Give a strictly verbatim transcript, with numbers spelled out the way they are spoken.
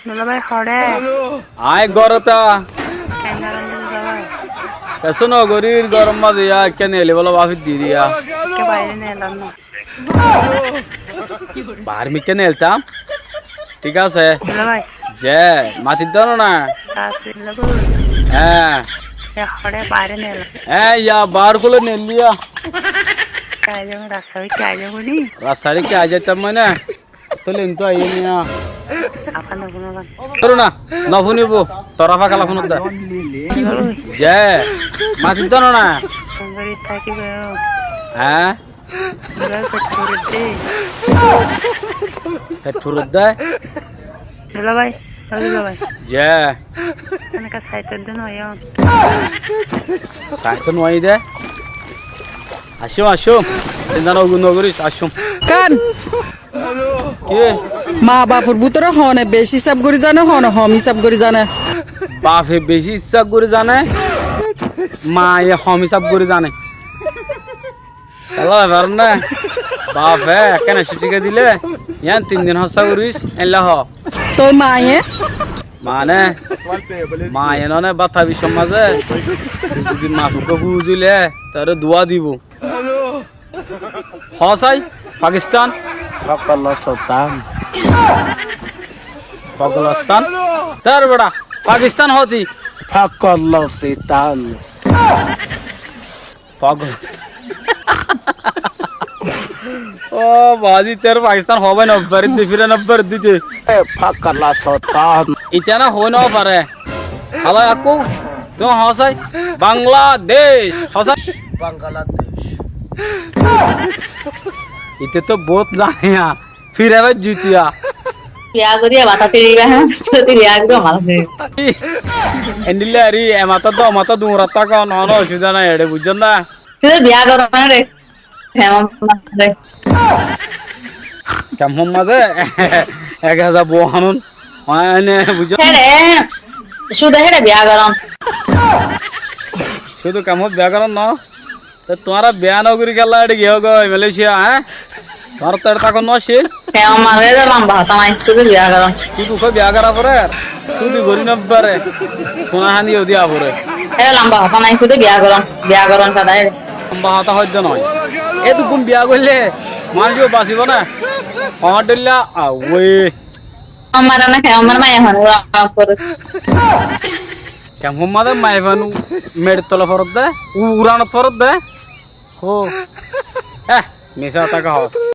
Dulabái, hoçé? Aññí górot. Kessú nogorír, góror mazé yá, ekká neeli bóla báfir diriya. Ekká bairé neelón na. Baáre mikká neeltam. Thík asé. Dulabái. Ze, matidde no na? Hé. E hoçé baáre neelón. E yá, baár kúle neelliya. Rasta óite aizaitam mane. Tóile entú aiyé niya. Tóru na, nofúnibo, tora fákala fúnodde. Ze, matidde no na? Hé? Fet furedde? Dulabái, ó dulabái. Ze. Saitó nuaiyí de. Aiccúm, aiccúm. Sinta nogoríc, aiccúm. Kán? Ki? Maa bafor bútore hone beci hísab gorí zane, hone hom hísab gorí zane? Bafe beci hísab gorí zane, maaye hom hísab gorí zane. Kiyólla farón né? Bafe ekkán eccí thíka dile, yián tin din hóssa goríc, éilla hoó. Toi maaye? Mane, maaye none bát hábi sommazé, tui zodi mas uggúa fúzile, tore duwá dibo. Hoó sai, Pakistan. Fokolo Sutan. Fokolo Sutan? Tar bera, Pakistan hoó tui. Fokolo Sutan. Fokolo Sutan. Ó baázi, tor Pakistan hoói no faridde, fira no faridde. Fokolo Sutan. Ite na hoói no fare. Hála akku, tuñí hoó sai, Bangladec, hoó sai. Bangladec. Ite to bóut zane ya, fira bái zutiya. Biya gorí e matá firiba, há, biya gorí e matá firiba. Endilla ari, e matá do matá duñrat táko, no, no, ocubida nai, ere buijjón na. Tuñí biya goró na re. Kemor mazé. Kemor mazé? Ek házar bou anón. Mane, buijjó? Héçe, cúde héçe biya gorón. Cúde kemor biya gorón no? Te tuáñra biya no gorí kiyólla eçé giyó goi Malaysia, há? Tuáñra to eçé tákon no accíl. Kemor mazé de lamba hotá nai, cúde biya gorón. Cúde koi biya gorá forer, cúde gorí no fare. Suna hán diya fore. E lamba hotá nai, cúde biya gorón, biya gorón sadá e. Lamba hotá hoijjé no. Eddukkún biya goille manúic basibo na. Añár dhoilla, awé. Añár na, añár maiyafuain uran fore. Kemor mazé maiyafuain meçir tola foredde, uranot foredde. Hó. Eh, misá hotá hoós.